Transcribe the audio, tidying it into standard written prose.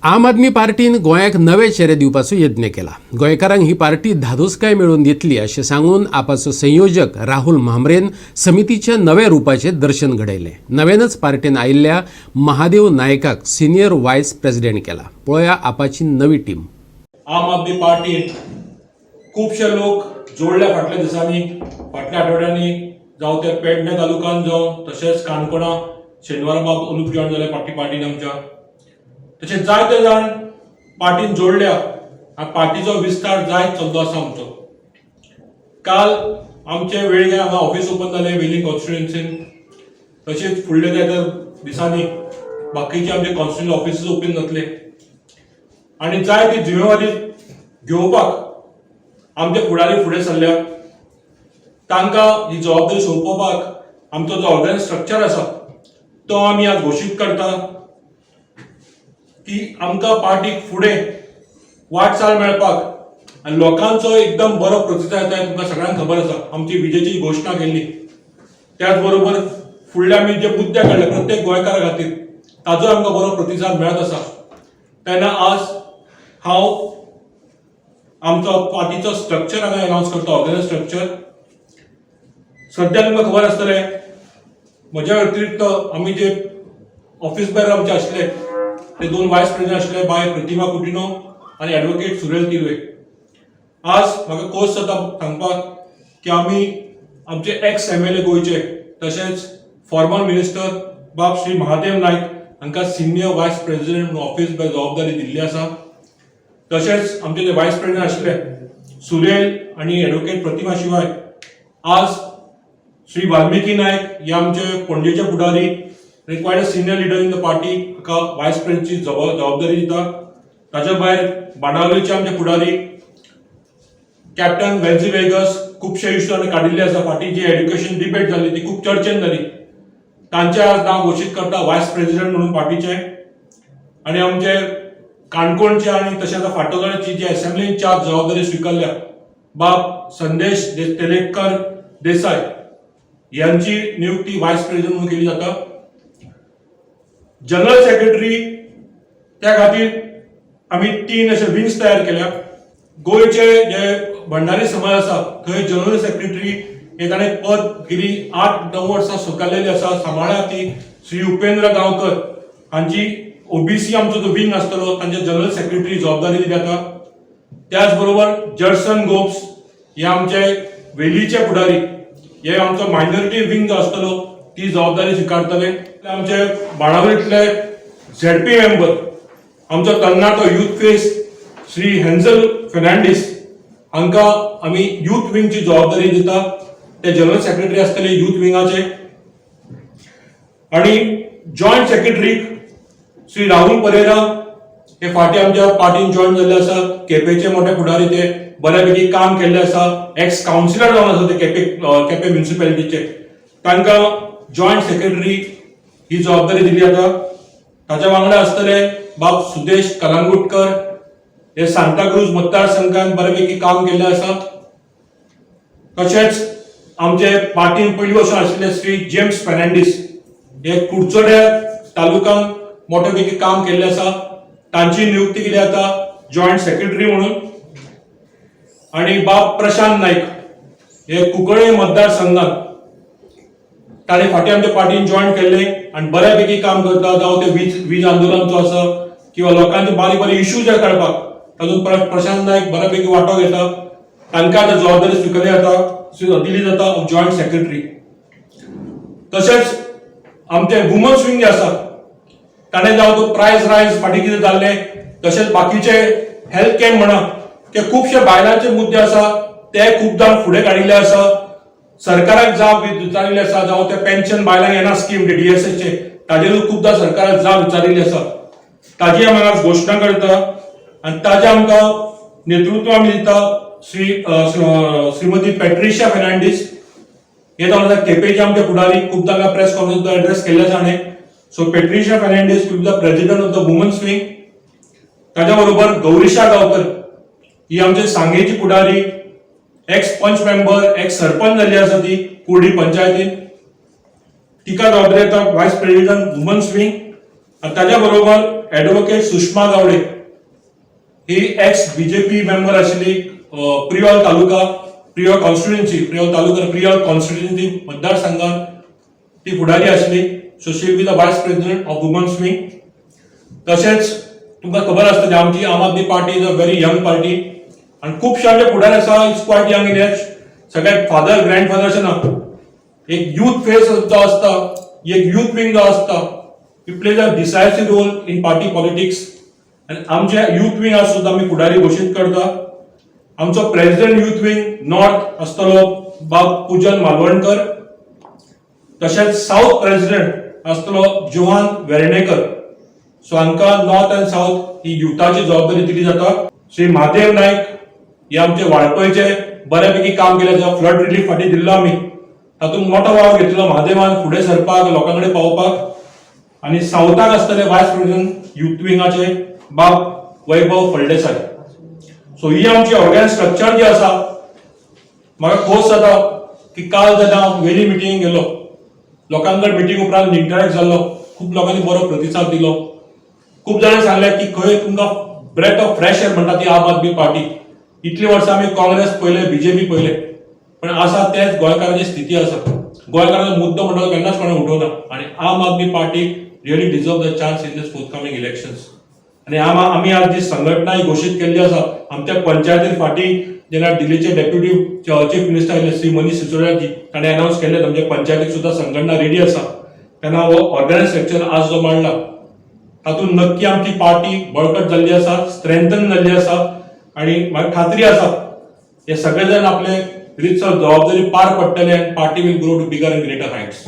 आम आदमी पार्टीन गोंयाक नवे चेरे दिवपाचो यत्न केला. गोंयकारांक ही पार्टी धादोसकाय मेळोवन दितली अशें सांगून आपाचो संयोजक राहुल म्हांबरेन समितीच्या नव्या रुपाचें दर्शन घडयलें. नव्यानच पार्टीन आयिल्ल्या महादेव नायकाक सिनियर व्हायस प्रेसिडेंट केला. पळोवया आपाची नवी टीम. आम आदमी पार्टीन खुबशे लोक जोडल्या फाटल्या दिसांनी, फाटल्या आठवड्यांनी, जावं ते पेडणे तालुक्यान जावं, तशेंच काणकोणा शेनवारा बाब अनुप जॉयन जाले पार्टीन आमच्या. तशेंच जायते जाण पार्टीन जोडल्या आनी पार्टीचो विस्तार जायत चल्लो आसा आमचो. काल आमचे वेळगे हांगा ऑफिस ओपन जालें वेलिंग कॉन्स्टिट्युएन्सीन. तशेंच फुडल्या जायत्या दिसांनी बाकीचे आमचे कॉन्स्टिट्युएन्सी ऑफिसीस ओपन जातले आनी जाय ती जिम्मेवारी घेवपाक आमचे फुडारी फुडें सरल्या. तांकां ही जबाबदारी सोंपोवपाक आमचो जो ऑर्गनायज स्ट्रक्चर आसा तो आमी आज घोशीत करता की आमकां पार्टीक फुडें वाटचाल मेळपाक आनी लोकांचो एकदम बरो प्रतिसाद येता. तुमकां सगळ्यांक खबर आसा, आमची विजेची घोशणा केल्ली, त्याच बरोबर फुडले आमी जे मुद्दे काडले प्रत्येक गोंयकारा खातीर, ताजो आमकां बरो प्रतिसाद मेळत आसा. तेन्ना आज हांव आमचो पार्टीचो स्ट्रक्चर हांगा अनावन्स करता, ऑर्गनायज स्ट्रक्चर. सद्या तुमकां खबर आसतलें, म्हज्या व्यतिरिक्त आमी जे ऑफिस बेर आमचे आसले ते दोन वायस प्रेसिडेंट आसले, बाय प्रतिमा कुटिनो आनी एडवोकेट सुरेल तिर्वे. आज म्हाका खोस जाता सांगपाक की आमी आमचे एक्स एमएलए गोंयचे, तशेंच फॉर्मर मिनिस्टर बाब श्री महादेव नायक हांकां सिनियर वायस प्रेसिडेंट म्हणून ऑफिस बेर जबाबदारी दिल्ली आसा. तशेंच आमचे जे वायस प्रेसिडेंट आसले सुरेल आनी एडवोकेट प्रतिमा शिवाय आज श्री वाल्मिकी नायक हे आमचे पणजेचे फुडारी आनी quite a senior leader in the party, हाका वायस प्रेसिडेंटची जबाबदारी दिता. ताच्या भायर बाणावलीचे आमचे फुडारी कॅप्टन वेन्झी वेगस, खुबशे इश्यू आमी काडिल्ले आसा. फाटीं जी एड्युकेशन डिबेट जाली ती खूब चर्चेन जाली. तांचे आज नांव घोशीत करता वायस प्रेसिडेंट म्हणून पार्टीचे. आनी आमचे काणकोणचे आनी तशेंच आतां फातोर्डाची जी असेंब्ली इन्चार्ज जबाबदारी स्विकारल्या बाब संदेश तेलेकर देसाय यांची नियुक्ती व्हायस प्रेसिडेंट म्हणून केली जाता. जनरल सेक्रेटरी, त्या खातीर आमी तीन अशे विंग्स तयार केल्या. गोंयचे जे भंडारी समाज आसा थंय जनरल सेक्रेटरी हे ताणें पद गेली 8-9 वर्सां स्विकारलेली आसा, सांबाळ्या ती. श्री उपेंद्र गांवकर हांची ओबीसी आमचो जो विंग आसतलो तांचे जनरल सेक्रेटरी जबाबदारी दिली जाता. त्याच बरोबर जर्सन गोप्स हे आमचे वेलीचे फुडारी, हे आमचो मायनॉरिटी विंग जो आसतलो ती जबाबदारी स्विकारतले. आमचे बाणावलींतले झेडपी मेंबर, आमचो तरणाटो युथ फेस श्री हेन्झल फेर्नांडीस हांकां आमी युथ विंगची जबाबदारी दिता. ते जनरल सेक्रेटरी आसतले युथ विंगाचे. आणि जॉयंट सेक्रेटरी श्री राहुल परेरा, हे फाटीं आमच्या पार्टीन जॉयन जाल्ले आसा. केपेचे मोठे फुडारी, ते बऱ्यापैकी काम केल्ले आसा. एक्स कावन्सिलर जावन आसा ते केपे केपे म्युनिसिपॅलिटीचे. तांकां जॉयंट सेक्रेटरी ही जबाबदारी दिली जाता. ताच्या वांगडा आसतले बाब सुदेश कलांगुटकर, हे सांताक्रूज मतदारसंघात बऱ्यापैकी काम केल्लें आसा. तशेंच आमचे पार्टीन पयलीं पासून आशिल्ले श्री जेम्स फेर्नांडीस, हे कुडचड्या तालुक्यान मोठ्या पैकी काम केल्लें आसा. तांची नियुक्ती केली जाता जॉयंट सेक्रेटरी म्हणून. आणि बाब प्रशांत नाईक हे कुंकळे मतदारसंघात ताणें फाटीं आमच्या पार्टीन जॉयन केल्ले आनी बऱ्यापैकी काम करता. जावं ते वीज आंदोलन जो आसा किंवा लोकांचे बारीक बारीक इश्यू जे काडपाक, तातूंत प्रशांत नायक बऱ्यापैकी वांटो घेता. तांकां आतां जबाबदारी स्विकारली जाता, दिली जाता जॉयंट सेक्रेटरी. तशेंच आमचे वुमन्स विंग जे आसा, ताणें जावं तो प्रायस रायज फाटीं कितें जाल्लें, तशेंच बाकीचे हेल्थ कॅम्प म्हणा, ते खुबशे बायलांचे मुद्दे आसा ते खूब जाण फुडें काडिल्ले आसा. सरकाराक जाब विचारिल्ले आसा. जावं ते पेन्शन बायलांक येना स्कीम डीएसएसचे, ताजेरूय खुबदां सरकाराक जाब विचारिल्ली आसा. ताजी आमी आज घोशणा करता आनी ताजें आमकां नेतृत्व आमी दिता श्रीमती पेट्रिशिया फेर्नांडीस. हे जावन आसा केपेचे आमचे फुडारी. खूब तांकां प्रेस कॉन्फरन्स एड्रेस केल्ले आसा हाणें. So Patricia Fernandes will be the president of the women's wing. ताच्या बरोबर गौरीशा गांवकर ही आमचे सांगेची पुढारी, एक्स पंच मेंबर, एक्स सरपंच जाल्ली आसा ती कुर्डी पंचायतीन. तिका जबाबदारी येता vice president women's wing. आनी ताज्या बरोबर ऍडव्होकेट सुषमा गावडे ही एक्स बीजेपी मेंबर आशिल्ली, प्रियोळ तालुका, प्रियोळ कॉन्स्टिट्युएन्सी, प्रियोळ तालुका, प्रियोळ कॉन्स्टिट्युएन्सी मतदारसंघात ती फुडारी आशिल्ली. So she be the vice president of women's wing. तशेंच तुमकां खबर आसतलें, आमची आम Aadmi party is a very young party आनी खुबशे आमचे फुडारी आसा is quite young in age. सगळे फादर, ग्रँड फादर अशें ना. एक युथ फेस जो आसता, एक युथ विंग जो आसता, he plays a decisive role in party politics. आनी आमचे युथ विंग आज सुद्दां आमी फुडारी घोशीत करता. आमचो प्रेसिडेंट युथ विंग नॉर्थ आसतलो बाब पूजन मालवणकर. तशेंच साऊथ प्रेसिडेंट आसतलो जोहान वेर्णेकर. सो हांकां नॉर्थ आनी साऊथ ही युथाची जबाबदारी दिली जाता. श्री महादेव नायक हे आमचे वाळपयचे बऱ्यापैकी काम केलें. जो फ्लड रिलीफ फाटीं दिल्लो आमी, तातूंत मोठो वावर घेतलो महादेवान फुडें सरपाक, लोकां कडेन पावोवपाक. आनी साऊथाक आसतले वायस प्रेसिडेंट युथ विंगाचे बाब वैभव फळदेसाय. सो ही आमची ऑर्गनायज स्ट्रक्चर जी आसा, म्हाका खोस जाता की काल जेन्ना हांव वेली मिटींगेक गेलो, लोकां कडेन मिटींग उपरांत इंटरॅक्ट जाल्लो, खूब लोकांनी बरो प्रतिसाद दिलो. खूब जाणांनी सांगलें की खंय तुमकां ब्रेथ ऑफ फ्रेश एअर म्हणटा ती आम आदमी पार्टी. इतली वर्सां आमी काँग्रेस पळयले, बीजेपी पळयले, पण आसा तेच गोंयकारांची स्थिती आसा. गोंयकारांचो मुद्दो म्हणटा तो केन्नाच कोणें उठोवना आनी आम Aadmi party really deserve the chance in this forthcoming elections. आनी आमी आज जी संघटना ही घोशीत केल्ली आसा, आमच्या पंचायतीन फाटीं जेन्ना दिल्लीचे डेप्युटी चीफ मिनिस्टर आयले श्री मनीष सिसोदियाजी, ताणें अनावन्स केल्लें आमच्या पंचायतीक सुद्दां संघटना रेडी आसा. तेन्ना हो ऑर्गनायज स्ट्रक्चर आज जो मांडला, तातूंत नक्की आमची पार्टी बळकट जाल्ली आसा, स्ट्रेंथन जाल्ली आसा आनी म्हाका खात्री आसा, हे सगळे जाण आपले रितसर जबाबदारी पार पडटले आनी party will grow to bigger and greater heights.